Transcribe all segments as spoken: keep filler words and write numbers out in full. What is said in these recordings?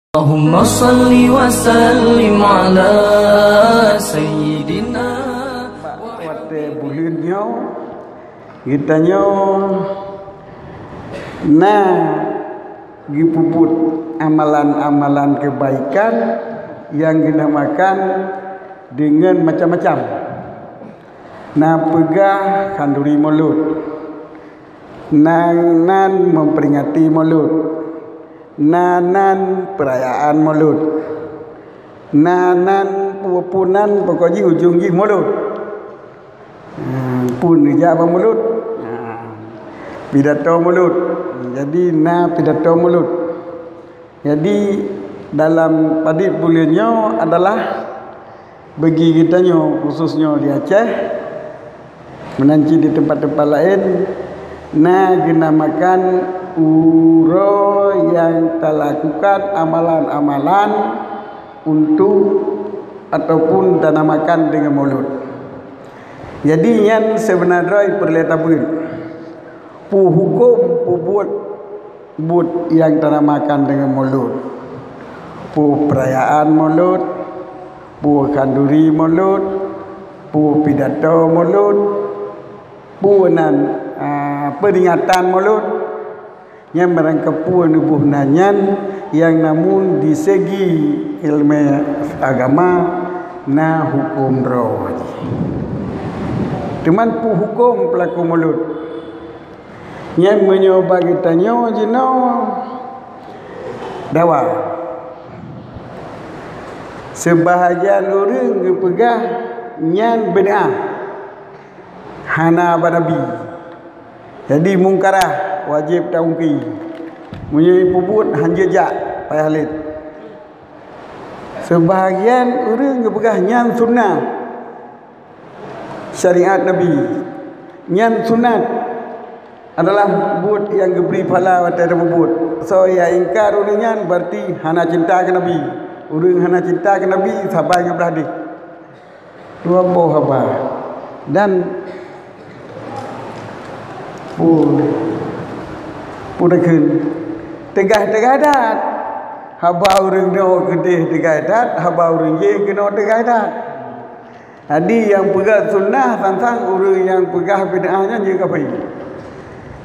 Allahumma salli wa sallim ala sayyidina. Bak watée buleuen nyoe, geutanyoe na geupeubuet amalan-amalan keubaikan nyang geunamakan deungon macam-macam. Na peugah khanduri Maulud, na nan memperingati Maulud, na nan perayaan Maulud, na nan peue-peue nan pokok jih ujong jih Maulud. Ha, peue neujak bak Maulud? Ha, pidato Maulud. Jadi na pidato Maulud. Jadi dalam padub buleuen nyoe adalah bagi geutanyoe, khususnyoe di Aceh, meunan cit di teumpat-teumpat laén, na geunamakan uroe nyang talakukan amalan-amalan untuk ataupun tanamakan deungon Maulud. Jadi nyan seubeuna droe peureulée tabeuet peue huköm peubuet buet nyang tanamakan deungon Maulud. Peue peurayaan Maulud, peue khanduri Maulud, peue pidato Maulud, peue nan, a, peuringatan Maulud. Nyan barang kapeue neuboh na nyan nyang namun di segi iéleumé agama na huköm droe jih. Teuma peue huköm peulaku Maulud? Nyan meunyoe bak geutanyoe jinoe dawa. Seubahagian ureuëng geupeugah nyan beudeuah, hana bak Nabi. Jadi mungkarah wajéb taungkée. Meunyoe peubuet hanjeuet jak payah lét. Seubahagian ureuëng geupeugah nyan sunnah syariat Nabi. Nyan sunat adalah buet nyang geubri pahala watée tapeubuet. Soe nyang ingkar ureuëng nyan, berarti hana cinta keu Nabi. Ureuëng hana cinta keu Nabi, saban ngon blah deh. Dua boh haba. Dan pun, pun takheun, teugah-teugah that. Haba ureuëng nyoe keudeh teugah that, haba ureuëng jéh keunoe teugah that. Jadi nyang peugah sunnah, sang-sang ureuëng nyang peugah bid'ah nyan jeuet kafé.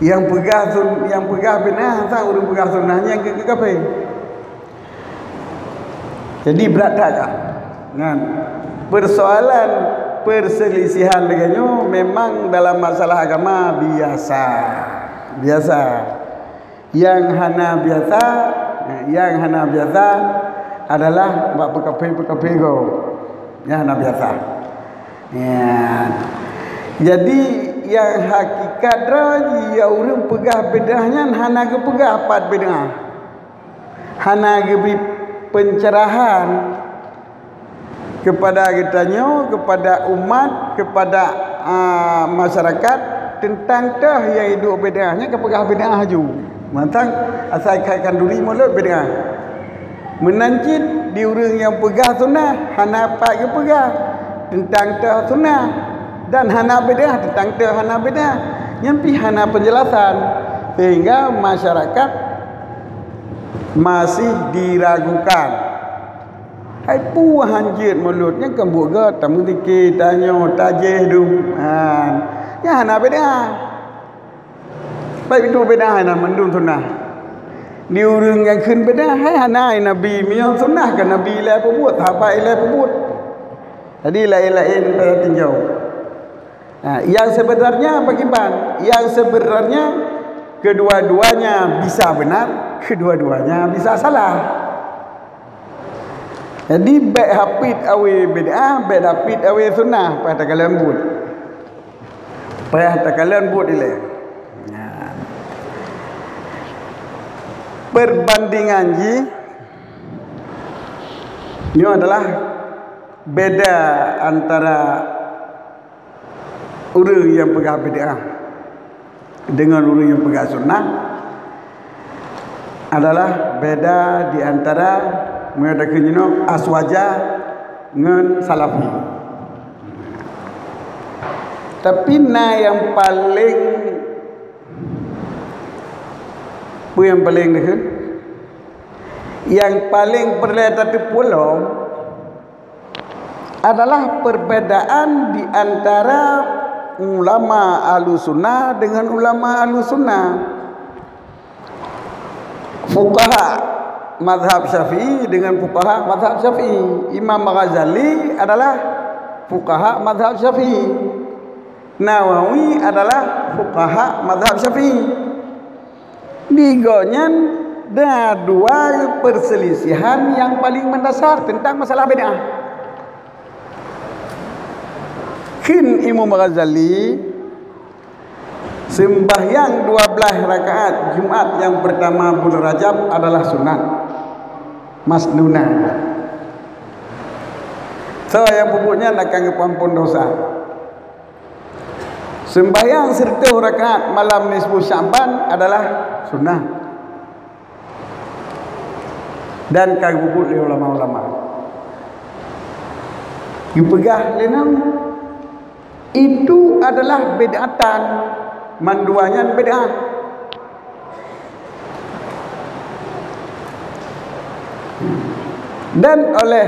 Nyang peugah sun-, nyang peugah bid'ah, sang-sang ureuëng peugah sunnah nyan jeuet kafé. Jadi brat that ka. Nyan, persoalan perselisihan lagée nyoe memang dalam masalah agama biasa. Biasa. Nyang hana biasa, nyang hana biasa adalah bak peukafé-peukafé gob. Nyang hana biasa. Ya. Jadi nyang hakikat droe jih, ya ureuëng peugah bid'ah nyan hana geupeugah pat bid'ah. Hana geubri pencerahan kepada geutanyoe, kepada umat, kepada, a, masyarakat teuntang toh nyang iduek bid'ah nyan ka peugah bid'ah laju. Mantang asai khanduri mulod bid'ah. Meunan cit di ureuëng nyang peugah sunnah hana pat geupeugah teuntang toh sunnah dan hana bid'ah teuntang toh hana bid'ah. Nyan pih hana penjelasan sehingga masyarakat masih diragukan. Hai peue hanjeuet mulod nyan kan buet gét, tameutikir, tanyoe, tajéh dum. Ha. Nyan hana bid'ah. Baik itu bid'ah hana mandum sunnah. Di ureuëng nyang kheun bid'ah, hai hana Nabi meunyoe sunnah kan Nabi ilai peubuet, sahabat ilai peubuet. Jadi laén-laén payah tinjau. Ha, yang sebenarnya bagaimana? Yang sebenarnya kedua-duanya bisa benar, kedua-duanya bisa salah. Jadi bék hapit awé bid'ah, bék hapit awé sunnah, payah takalon buet. Payah takalon buet ilée. Nah. Perbandingan jih nyoe adalah beda antara ureuëng nyang peugah bid'ah deungon ureuëng nyang peugah sunnah adalah beda di antara meunyoe takheun jinoe Aswaja ngon Salafi. Tapi na nyang paleng, peue nyang paleng takheun? Nyang paleng peureulée tateupeue lom adalah perbedaan di antara ulama Ahlussunnah dengan ulama Ahlussunnah. Fuqaha mazhab Syafi'i dengan fuqaha mazhab Syafi'i. Imam Ghazali adalah fuqaha mazhab Syafi'i. Nawawi adalah fuqaha mazhab Syafi'i. Di gobnyan na dua perselisihan nyang paleng mendasar tentang masalah bid'ah. Kheun Imam Ghazali, sembahyang dua belas rakaat Jumat nyang pertama bulan Rajab adalah sunat, masnunah. Soe nyang peubuet nyan akan geupeuampon dosa. Sembahyang siratoh rakaat malam nisfu Sya'ban adalah sunnah. Dan ka geupeubuet lé ulama-ulama. Geupeugah lé nyan, itu adalah bid'atan, mandua nyan bid'ah. Dan oleh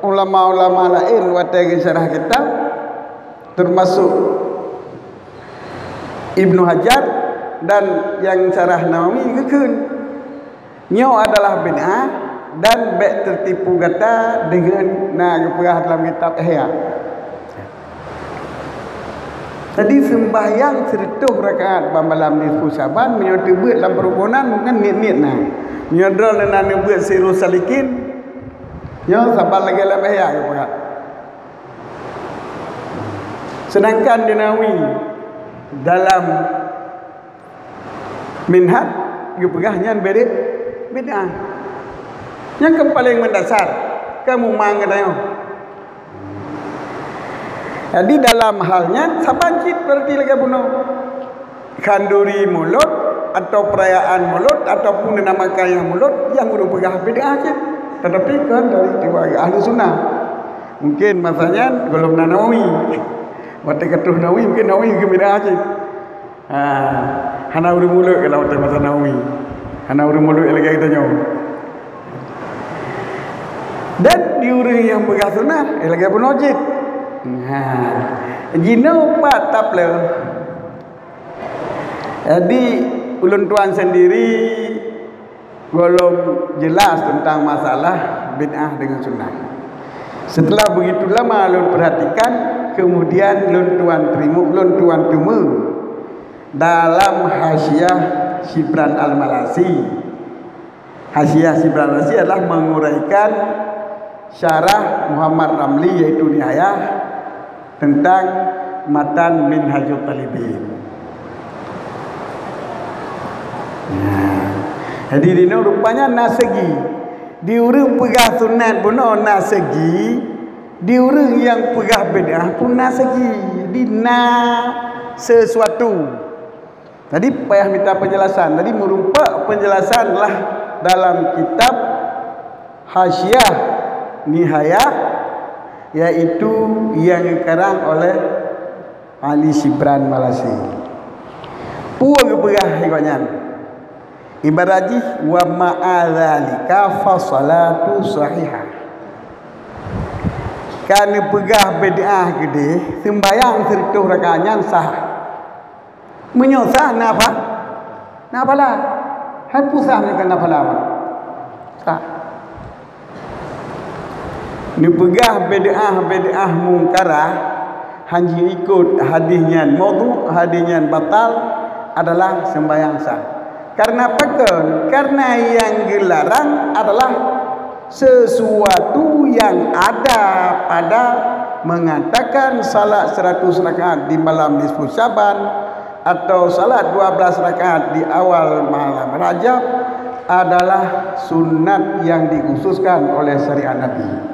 ulama-ulama laén watée geusyarah kitab, termasuk Ibnu Hajar dan nyang syarah Nawawi geukheun, nyoe adalah bid'ah dan bék teutipu gata deungon na geupeugah dalam kitab Ihya. Jadi, sembahyang siratoh rakaat bak malam nisfu Syaban, meunyoe teubeuet lam peureumonan, mungken niet-niet na. Meunyoe droeneuh na neubeuet Sirus Salikin, nyoe saban lagée lam Ihya geupeugah. Sedangkan di Nawawi dalam Minhaj geupeugah nyan bid'ah, bid'ah. Nyang keu paleng mendasar, keu mumang geutanyoe. Jadi, dalam hal nyan, saban cit berarti lagée bunoe. Khanduri Mulod atau perayaan Mulod ataupun dinamakan nyang Mulod, nyang ureuëng peugah bid'ah cit. Tetapi kan dari riwayat Ahlussunnah. Mungkin masa nyan gohlom na Nawawi. Watée ka troh Nawawi, mungkin Nawawi geukheun bid'ah cit. Ha, hana ureuëng Mulod kalau watée masa Nawawi. Hana ureuëng Mulod lagée geutanyoe. Dan di ureuëng nyang peugah sunnah, eh, lagée bunoe cit. Ha, jinoe pat tapeuleueh. Jadi, ulôn tuan sendiri gohlom jelas tentang masalah bid'ah dengan sunnah. Setelah begitu lama lôn perhatikan, kemudian lôn tuan teurimong, lôn tuan teumé dalam Hasyiah Syibran Al-Malasi. Hasyiah Syibran Al-Malasi adalah menguraikan syarah Muhammad Ramli, yaitu Nihayah, tentang matan Minhajut Talibin. Nah, jadi dinoe rupanya na segi. Di ureuëng peugah sunat bunoe na segi, di ureuëng nyang peugah bid'ah pun na segi. Jadi na sesuatu. Tadi payah mita penjelasan. Tadi meureumpok penjelasan lah dalam kitab Hasyiah Nihayah, yaitu yang dikarang oleh Ali Syibran Malasi. Peue geupeugah nibak nyan? Ibarat jih, "Wa ma'a dzalika fa salatu sahihah." Ka neupeugah bid'ah keudeh, seumbahyang siratoh rakaat nyan sah. Meunyoe sah, na pha-, na phala. Hai peue sah meunyoe ka na phala? Sah. Neupeugah bid'ah-bid'ah mungkarah, hana jiikot hadis nyan maudhu, hadis nyan batal, adalah seumbahyang sah. Karena pakon? Karena nyang geularang adalah sesuatu yang ada pada mengatakan salat seratus rakaat di malam nisfu Syaban atau salat dua belas rakaat di awal malam Rajab adalah sunat yang dikhususkan oleh syariat Nabi.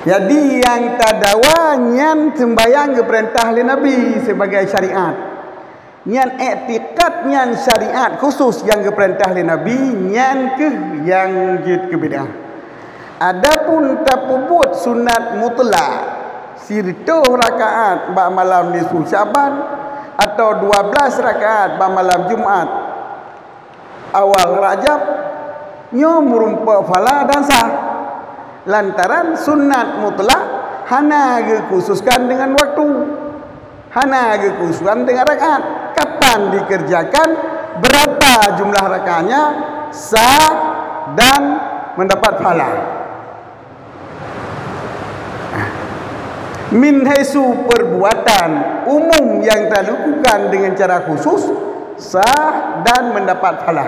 Jadi, nyang tadawa nyan seumbahyang geupeurintah lé Nabi sebagai syariat. Nyan iktikad nyan syariat khusus nyang geupeurintah lé Nabi, nyan kheueh nyang jeuet keu bid'ah. Adapun tapeubuet sunat mutlak, siratoh rakaat bak malam nisfu Syaban, atau dua belas rakaat bak malam Jumat awal Rajab, Nyoe meurumpok phala dan sah. Lantaran sunat mutlak hana geukhususkan dengan waktu, hana geukhususkan dengan rakaat. Kapan dikerjakan, berapa jumlah rakaatnya, sah dan mendapat phala. Min haitsu perbuatan umum yang dilakukan dengan cara khusus sah dan mendapat phala,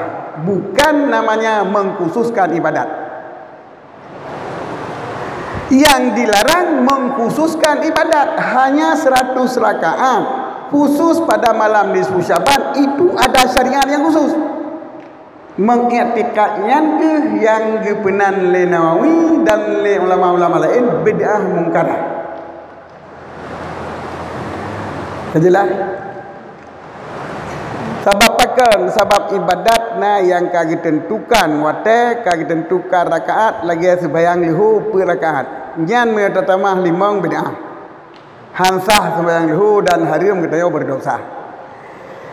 bukan namanya mengkhususkan ibadat. Yang dilarang mengkhususkan ibadat hanya seratus rakaat khusus pada malam nisfu Syaban, itu ada syariat yang khusus. Mengiktikad nyan keuh nyang geupeunan lé Nawawi dan lé ulama-ulama laén bid'ah mungkarah. Ka jeulaih? Sabab pakon? Sabab ibadat na nyang ka geuteuntukan watée, ka geuteuntukan rakaat, lagée seubayang leuhô peuet rakaat. Nyan meunyoe tatamah limong bid'ah. Han sah seumayang leuhô dan hareuem geutanyoe beureudosa.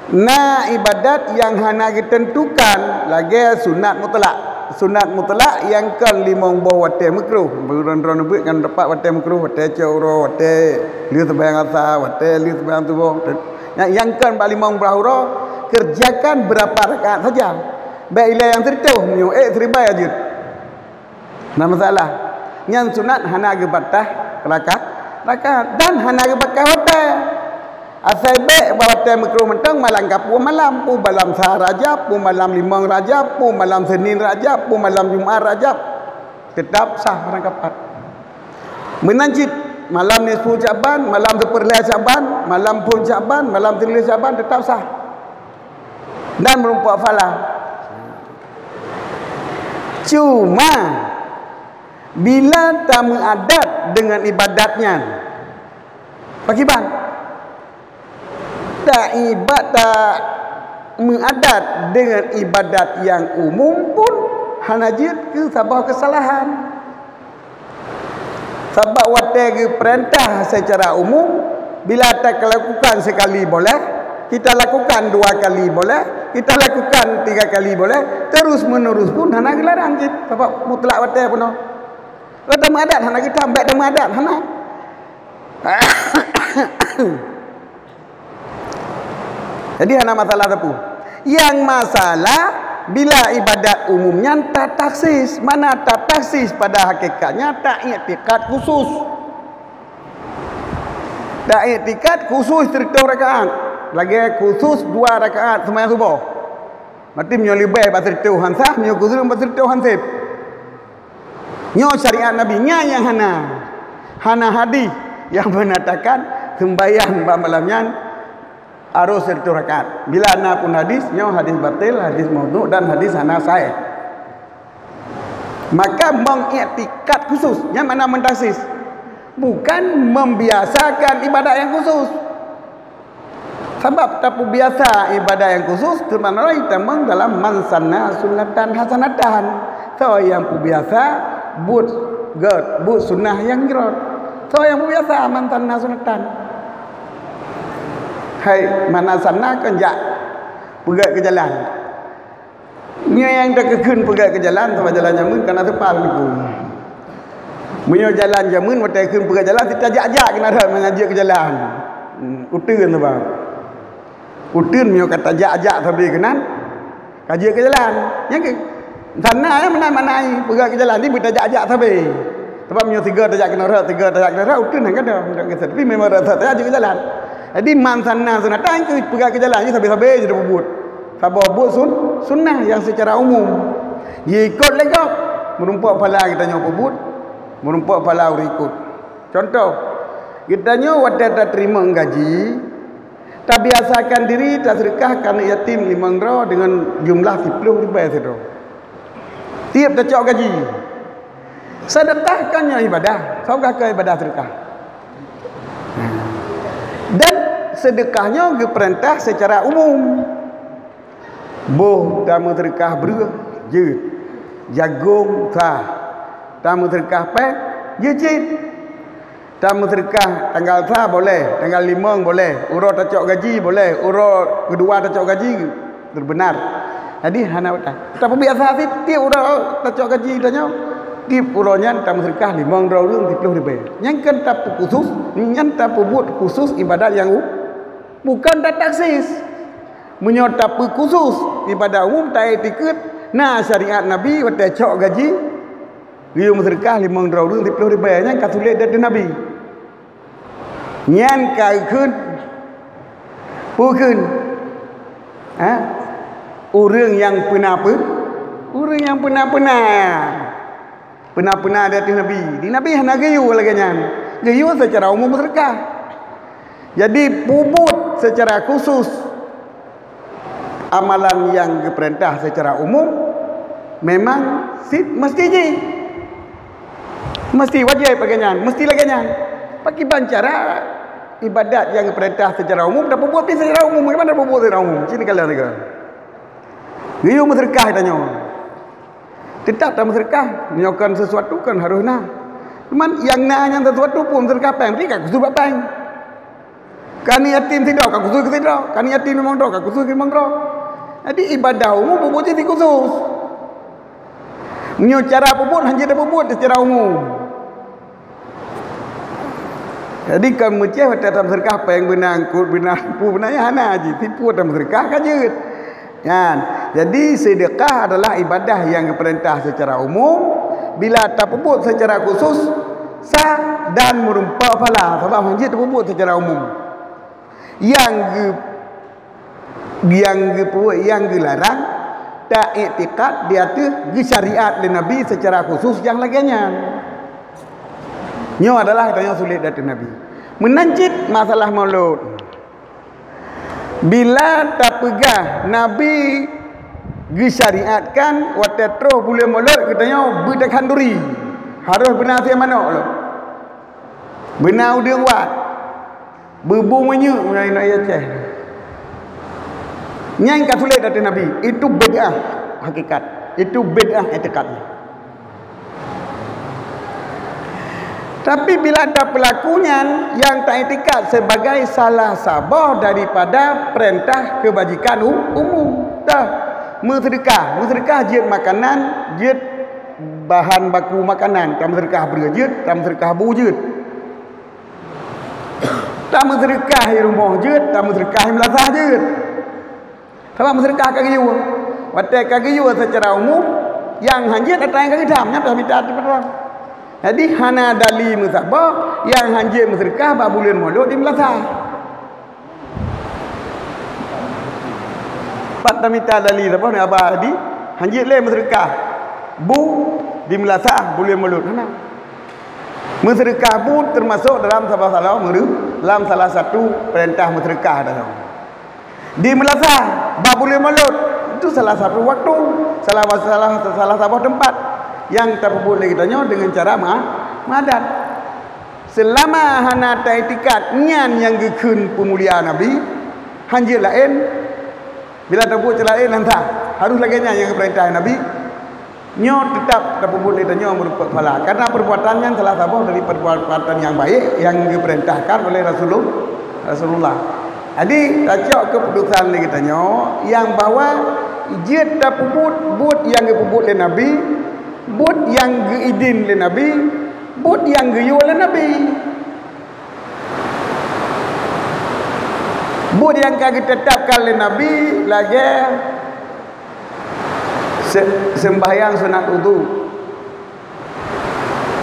Na ibadat nyang hana geuteuntukan lagée sunat mutlak. Sunat mutlak nyang kon limong boh watée meukruh. Droe-droe neubeuet ngon teumpat watée meukruh, watée cok uroe, watée lheueh seumayang asa, watée lheueh seumayang suboh. Nyang, nyang kon bak limong boh uroe, kerjakan beurapa rakaat saja. Bék ilée nyang sireutoh, meunyoe ék siribée jeuet. Na masalah. Nyan sunat hana geubatah raka-, rakaat dan hana geubatah watée. Asai bék bak watée meukruh mantong malam ka peuet malam, peuet malam sa Rajab, peuet malam limong Rajab, peuet malam Senin Rajab, peuet malam Jumat Rajab. Teutap sah barang kapat. Meunan cit malam nisfu Syaban, malam seupeurlhée Syaban, malam phon Syaban, malam sileue Syaban teutap sah. Dan meurumpok phala. Cuma bila tameuadat deungon ibadat nyan, pakiban? Taibat, tameuadat deungon ibadat nyang umum pun hana jeuet keu saboh keusalahan. Sabab watée geupeurintah secara umum, bila talakukan sekali boleh, kita lakukan dua kali boleh, kita lakukan tiga kali boleh, terus menerus pun hana geularang cit. Sabab mutlak watée peunoh. Kalau tameuadat hana geutam, bék tameuadat hana. Jadi hana masalah sapeue. Nyang masalah bila ibadat umum nyan tataksis. Mana tataksis pada hakikatnya taiktikad khusus. Taiktikad khusus sireutoh rakaat. Lagée khusus dua rakaat seumayang suboh. Berarti meunyoe leubeh bak sireutoh han sah, meunyoe khusus bak sireutoh han sép. Nyoe syariat Nabi, nyan nyang hana. Hana hadis nyang menyatakan sembahyang bak malam nyan harus sireutoh rakaat. Bila na pun hadis, nyoe hadis batil, hadis maudhu dan hadis hana sahih. Maka mengiktikad khusus, nyan makna mentaksis. Bukan membiasakan ibadat yang khusus. Sabab tapeubiasa ibadat nyang khusus, teuma lom tamong dalam man sanna sunnatan hasanatan. Soe nyang peubiasa buet gét, buet sunnah nyang jroh. Soe nyang peubiasa man sanna sunnatan. Hai, mana sanna kon jak peugét keu jalan. Nyoe nyang takeukheun peugét keu jalan, sabab jalan jameun kana teupal niku. Meunyoe jalan jameun watée kheun peugét jalan, tajak-jak keunan rot meunyoe jeuet keu jalan. Hmm, uteuen sabab. Uteuen meunyoe ka tajak-jak sabe keunan, ka jeuet keu jalan. Nyang keu sana nyang meunan makna peugét keu jalan, di beutajak-jak sabe. Sabab meunyoe sigoe tajak keunan rot, sigoe tajak keunan rot, uteuen hana gadôh. Tapi memang rot tajak jeuet keu jalan. Jadi man sanna sunatan keu peugét keu jalan, jadi sabe-sabe jeuet peubuet. Saboh buet sun-, sunnah nyang secara umum. Jiikot lé gob, meurumpok phala geutanyoe peubuet, meurumpok phala ureuëng ikot. Contoh, geutanyoe watée tateurimong gaji, tabiasakan diri taseudeukah keu aneuëk yatim limong droe deungon jumlah siplôh ribée sidroe. Tieb tacok gaji. Seudeukah kan nyoe ibadah, sabab ka ibadah seudeukah. Dan seudeukah nyoe geupeurintah secara umum. Boh tameuseudeukah breueh, jeuet. Jagong, sah. Tameuseudeukah péng, jeuet cit. Tameuseudeukah tanggal sa boleh, tanggal limong boleh, uroe tacok gaji boleh, uroe keudua tacok gaji teubeunar. Jadi hana watèe. Tapeubiasa cit tiep uroe tacok gaji tanyoe. Tiep uroe nyan tameuseudeukah limong droe ureueng siplôh ribèe. Nyan kan tapeukusus, nyan tapeubuet khusus ibadat nyang u-, bukan tataksis. Meunyoe tapeukusus ibadat umum, taiktikeuet na syariat Nabi watèe cok gaji, geuyue meuseudeukah limong droe ureueng siplôh ribèe, nyan ka sulet di ateueh Nabi. Nyan ka kheun, peue kheun? Ha? Ureueng nyang peuna peu-, ureueng nyang peuna-peuna. Peuna-peuna di ateueh Nabi. Di Nabi hana geuyue lagèe nyan. Geuyue seucara umum meuseudeukah. Jadi, peubuet seucara khusus amalan nyang geupeurintah seucara umum memang cit meusti jih. Meusti wajéb lagèe nyan, meusti lagèe nyan. Pakiban cara ibadat nyang geupeurintah seucara umum, tapeubuet pih seucara umum. Bagaimana tapeubuet seucara umum? Sini kalian tiga. Geuyue meuseudeukah tanyoe. Teutap tameuseudeukah, meunyoe kon sesuatu kan harôh na. Cuman nyang na nyan sesuatu pun meuseudeukah péng, berarti ka khusus bak péng. Ka aneuk yatim sidroe, ka khusus keu sidroe. Ka aneuk yatim limong droe, ka khusus keu limong droe. Jadi, ibadah umum peubuet jih khusus. Meunyoe cara peubuet, hana jeuet peubuet secara umum. Jadi, kon meucéh watèe tameuseudeukah péng beunang, eungkôt beunang, peue beunang, nyan hana jih. Tipu tameuseudeukah ka jeuet. Nyan. Jadi, seudeukah adalah ibadah nyang geupeurintah seucara umum. Bila tapeubuet seucara khusus, sah dan meurumpok pahala. Sabab hana jeuet tapeubuet seucara umum. Nyang geu-, nyang geupeubuet, nyang geularang, taiktikad di ateueh geusyariat lé Nabi seucara khusus nyang lagèe nyan. Nyoe adalah tanyoe sulet di ateueh Nabi. Meunan cit masalah maulud. Bila tapeugah Nabi geusyariatkan watèe troh buleuen Maulud, geutanyoe beutakhanduri, harôh beuna até manok lom, beuna udeueng wat, beubu minyeuk, meunyoe inong Aceh. Nyan ka sulet ateueh Nabi. Itu bid'ah hakikat. Itu bid'ah i'tikad. Tapi bila tapeulaku nyan, nyang taiktikad sibagai salah saboh daripada peurintah keubajikan u-, umum. Tah, meuseudeukah. Meuseudeukah jeuet makanan, jeuet bahan baku makanan. Tameuseudeukah breueh jeuet, tameuseudeukah bu jeuet. Tameuseudeukah i rumoh jeuet, tameuseudeukah i meulasah jeuet. Sabab meuseudeukah ka geuyue. Watèe ka geuyue seucara umum, nyang hana jeuet atra nyang ka geutam, nyan payah mita ateueh droe. Jadi, hana dali meusaboh nyang hana jeuet meuseudeukah bak buleuen Maulud di meulasah. Pat tamita dali saboh ngon Aba Adi, hana jeuet lé meuseudeukah bu di meulasah buleuen Maulud. Hana. Meuseudeukah bu teumasok dalam saboh-saboh meureu-, dalam salah satu peurintah meuseudeukah tanyoe. Di meulasah, bak buleuen Maulud, itu salah satu waktu, salah, salah, salah saboh teumpat nyang tapeubuet lé geutanyoe deungon cara ma-, meuadat. Seulama hana taiktikad nyan nyang geukheun peumulia Nabi, hana jeuet laén, bila tabuet cara laén hana sah, harôh lagèe nyan nyang geupeurintah Nabi, nyoe teutap tapeubuet lé tanyoe meurumpok pahala. Karena perbuatan nyan salah saboh dari perbuatan nyang baik nyang geupeurintahkan oleh Rasulul-, Rasulullah. Jadi, tacok keuputusan lé geutanyoe nyang bahwa jeuet tapeubuet buet nyang geupeubuet lé Nabi, buet nyang geuidin lé Nabi, buet nyang geuyue lé Nabi. Buet nyang ka geuteutapkan lé Nabi lagèe se-, seumbahyang sunat udhu.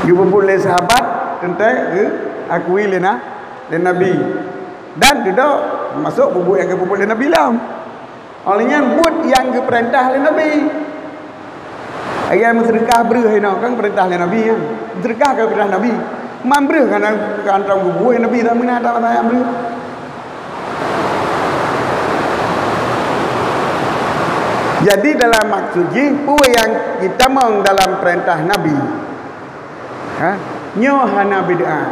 Geupeubuet lé sahabat teuntèe geuakui lé na-, lé Nabi. Dan dudoe masôk bubuet nyang geupeubuet lé Nabi lom. Óh lheueh nyan buet nyang geupeurintah lé Nabi. Lagèe meuseudeukah breueh inoe kan peurintah lé Nabi nyan. Meuseudeukah ka peurintah Nabi. Man breueh kan, kan tom geubuet Nabi tak meunan tak masa nyang breueh. Jadi dalam maksud jih, peue nyang jitamong dalam peurintah Nabi, ha, nyoe hana bid'ah.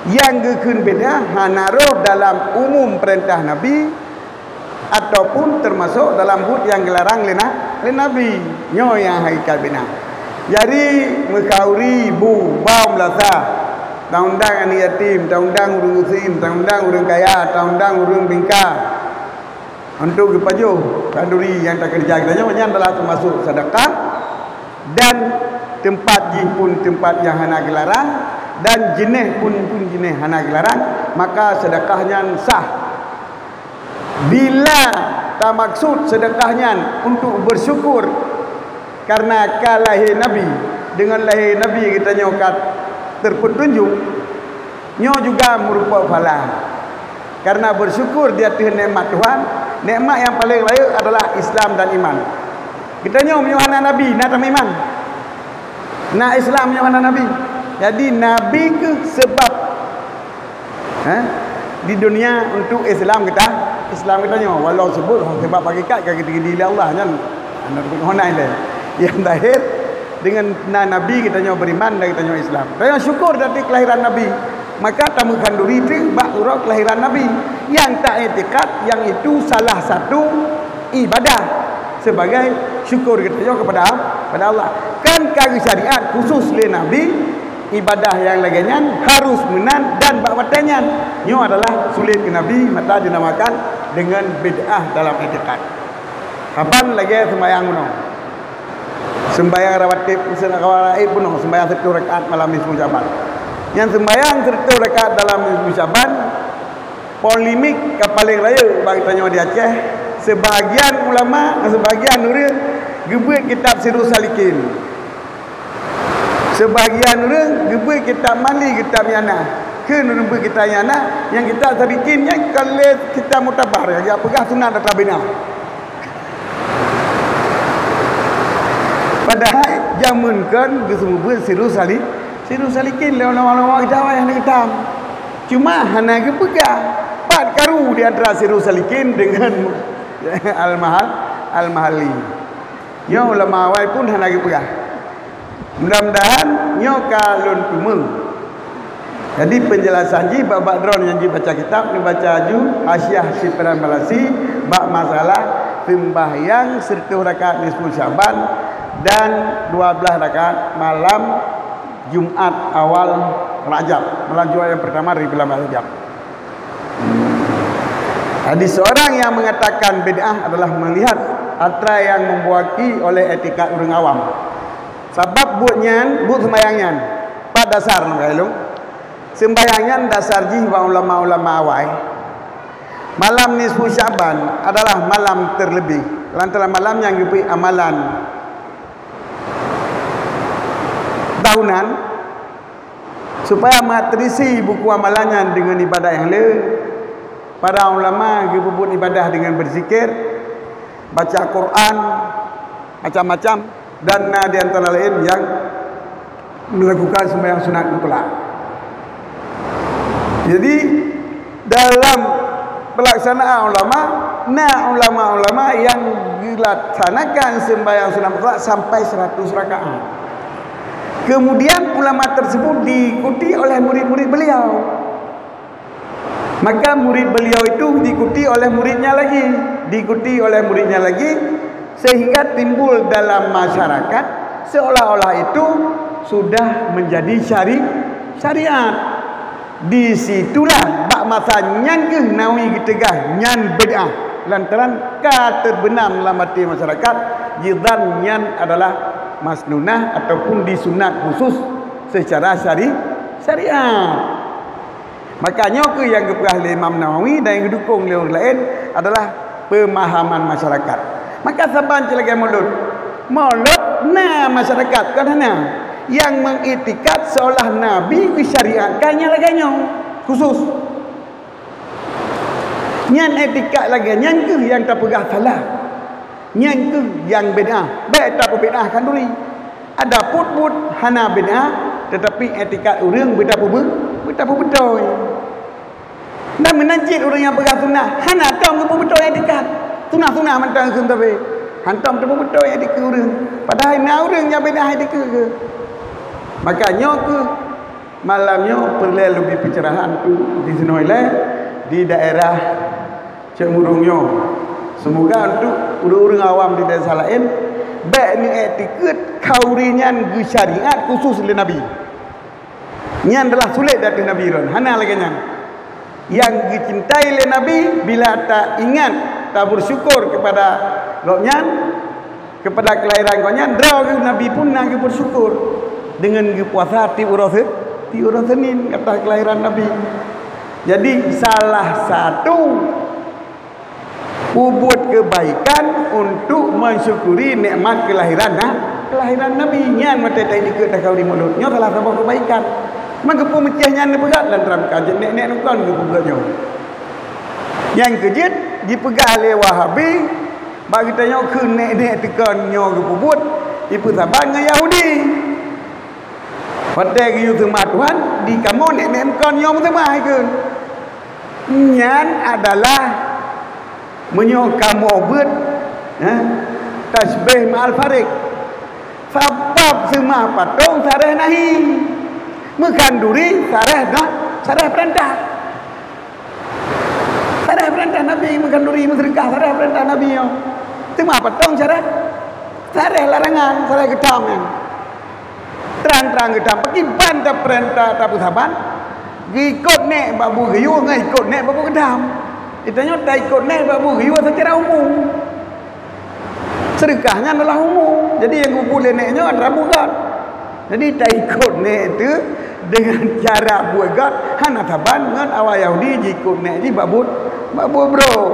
Nyang geukheun bid'ah hana rhoh dalam umum peurintah Nabi, ataupun teumasok dalam buet nyang geularang lé na-, lé Nabi. Nyoe nyang hakikat bid'ah. Jadi, meukhauri bu, bom lasa, taundang aneuk yatim, taundang ureueng miskin, taundang ureueng kaya, taundang ureueng bingka. Untuk geupajoh khanduri nyang takeureuja geutanyoe, nyan adalah teumasuk sedekah, dan teumpat jih pun teumpat nyang hana geularang, dan jeuneh pun, pun jeuneh hana geularang, maka sedekah nyan sah. Bila tamaksud sedekah nyan untuk bersyukur karena ka lahé Nabi, deungon lahé Nabi geutanyoe ka terpetunjuk, nyoe juga meurupa pahala. Karena bersyukur di ateueh nikmat Tuhan, nikmat nyang paleng rayeuk adalah Islam dan iman. Geutanyoe meunyoe hana Nabi, na tameuiman? Na Islam meunyoe hana Nabi? Jadi, Nabi keuh sebab, eh, di dunia untuk Islam geuta-, Islam geutanyoe. Walau sebut sebab hakikat ka geuteugidi lé Allah nyan, hana teupeu hana ilée. Nyang zahir, deungon na Nabi geutanyoe beriman dan geutanyoe Islam. Tanyoe syukur di ateueh kelahiran Nabi. Maka tameuiktikad diri teuh bak uroe kelahiran Nabi. Nyang taiktikad, nyang itu salah satu ibadah sebagai syukur geutanyoe kepada, kepada Allah. Kan ka geusyariat khusus lé Nabi, ibadah nyang lagée nyan harus meunan dan bak watée nyan. Nyoe adalah sulet keu Nabi, maka dinamakan dengan bid'ah dalam iktikad. Saban lagée sembahyang bunoe. Sembahyang rawatib, rawaib bunoe, sembahyang sireutoh rakaat malam nisfu Syaban. Nyang sembahyang sireutoh rakaat dalam nisfu Syaban, polemik ka paleng rayeuk bak geutanyoe di Aceh. Sebahagian ulama, sebahagian ureuëng geubeuet kitab Sirus Salikin. Sebahagian ureuëng geubeuet kitab Mali, kitab Mi'anah. Kheun ureuëng beuet kitab Mi'anah, nyang kitab Salikin nyan ka lé kitab mutabar, nyang peugah sunat ata bina. Padahai jameun kon geuseumeubeuet Sirus Sali-, Sirus Salikin lé ulama-ulama geutanyoe nyang geutam. Cuma hana geupeugah pat karu di antara Sirus Salikin deungon Al-Mahal-, Al-Mahalli. Nyoe ulama awai pun hana geupeugah. Mudah-mudahan nyoe ka lôn tumeung. Jadi, penjelasan jih bak, bak droeneuh nyang jibaca kitab, neubaca aju Hasyiah Syekh Ibrahim Balasi bak masalah sembahyang sireutoh rakaat nisfu Syaban dan dua belas rakaat malam Jumat awal Rajab, malam Jumat nyang pertama dari bulan Rajab. Jadi, seorang yang mengatakan bid'ah adalah melihat atra yang membuaki oleh etika ureuëng awam. Sabab buet nyan, buet sembahyang nyan, pat dasar ngon ilmu. Sembahyang nyan dasar jih bak ulama-ulama awai. Malam nisfu Syaban adalah malam terlebih. Lantaran malam nyang geubri amalan tahunan, supaya meuteurisi buku amalan nyan deungon ibadat nyang le. Para ulama geupeubuet ibadah deungon beuzikir, baca Quran, macam-macam, dan na di antara laén nyang melakukan sembahyang sunat mutlak. Jadi, dalam pelaksanaan ulama, na ulama-ulama nyang geulatanakan sembahyang sunat mutlak sampai seratus rakaat. Kemudian, ulama tersebut diikuti oleh murid-murid beliau. Maka murid beliau itu diikuti oleh muridnya lagi, diikuti oleh muridnya lagi, sehingga timbul dalam masyarakat seolah-olah itu sudah menjadi syari-, syariat. Di situlah bak masa nyan keuh Nawawi geuteugah nyan bid'ah, lantaran ka teubeunam lam até masyarakat, jizan nyan adalah masnunah ataupun disunat khusus secara syari-, syariat. Maka nyoe keuh nyang geupeugah lé Imam Nawawi dan nyang geudukong lé ureuëng laén adalah pemahaman masyarakat. Maka saban cit lagée mulod. Mulod na masyarakat, kon hana, nyang mengiktikad seolah Nabi geusyariatkan nyang lagée nyoe khusus. Nyan iktikad lagée nyan keuh nyang tapeugah salah. Nyan keuh nyang bid'ah. Bék tapeubid'ah khanduri. Ada buet-buet hana bid'ah, tetapi iktikad ureuëng beutapeube-, beutapeubeutôi. Dan meunan cit ureuëng nyang peugah sunat, hana tom geupeubeutôi iktikad. Sunat-sunat mantong kheun sabe. Hantom tapeubeutôi iktikad ureuëng. Padahai na ureuëng nyang bid'ah iktikad keu. Maka nyoe keuh malam nyoe peureulée leubeh pencerahan tu di sinoe ilée di daerah Cek Murong nyoe. Semoga untuk ureuëng-ureuëng awam di desa laén, bék neuiktikad khanduri nyan geusyariat khusus lé Nabi. Nyan adalah sulet di ateueh Nabi droen, hana lagée nyan. Nyang geucintai lé Nabi bila taingat, Bersyukur kepada Gobnyan, kepada kelahiran Gobnyan, droe geuh Nabi pun na geubersyukur deungon geupuasa tiep uroe se-, tiep uroe Senin atas kelahiran Nabi. Jadi, salah satu peubuet kebaikan untuk mensyukuri nikmat kelahiran na-, kelahiran Nabi. Nyan watèe taikot takhauri Maulud. Nyoe salah saboh kebaikan. Maka peumeucéh nyan neupeugah lam teram ka jeuet nek-nek nukon geupeubuet nyoe. Nyang keujeuet jipeugah lé Wahabi, bak geutanyoe kheun nek-nek teuka nyoe geupeubuet, jipeusaban ngon Yahudi. Watèe geuyue seumah Tuhan, di kamoe nek-nek meukan nyoe meuseumah kheun. Nyan adalah meunyoe kamoe beuet, eh, tasybih ma'al fariq. Sabab seumah patong sarah nahi. Meukhanduri sarah na-, sarah peurintah. Sarah peurintah Nabi, meukhanduri, meuseudeukah, sarah peurintah Nabi nyoe. Teuma patong sarah, sarah larangan, sarah geutam nyan. Trang-trang geutam, pakriban tapeurintah tapeusaban, geuikot nek bak buet geuyue ngon ikot nek bak buet geutam. Geutanyoe taikot nek bak buet geuyue seucara umum. Seudeukah nyan adalah umum. Jadi, nyang geupeubuet lé nek nyoe atra buet gét. Jadi, taikot nek teuh deungon cara buet gét, hana saban ngon awak Yahudi jiikot nek jih bak buet, bak buet brok.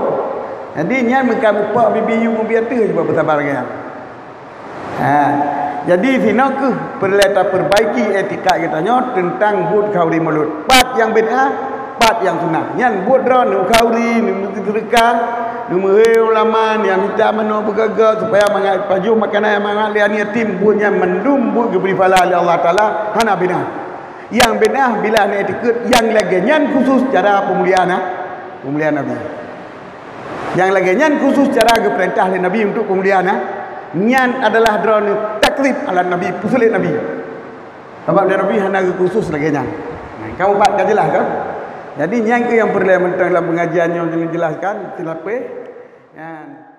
Jadi, nyan meuka mupok bibi yue mubi ateueh jih bak peusaban lagèe nyan. Ha. Jadi, sinoe kheueh peureulèe tapeurbaiki etika geutanyoe teuntang buet khauri Maulud. Pat nyang bid'ah, pat nyang sunah. Nyan buet droe neukhauri, neuseudeukah, neumeuhé ulama, nyang mita manok beugöt-göt supaya mangat pajoh makanan nyang mangat lé aneuk yatim, buet nyan mandum buet geubri pahala lé Allah Taala, hana bid'ah. Nyang bid'ah bila hana etikeuet, nyang lagèe nyan khusus cara peumuliaan, ha? Peumuliaan Nabi. Nyang lagèe nyan khusus cara geupeurintah lé Nabi untuk peumuliaan, ha? Nyan adalah droeneuh takzib ala Nabi, peusulet Nabi. Sabab di Nabi hana geukhusus lagèe nyan. Nah, kamu pat ka jeulaih kan? Jadi, nyan kheueh nyang peureulèe mantong lam pengajian nyoe neujelaskan, silapeh. Nyan.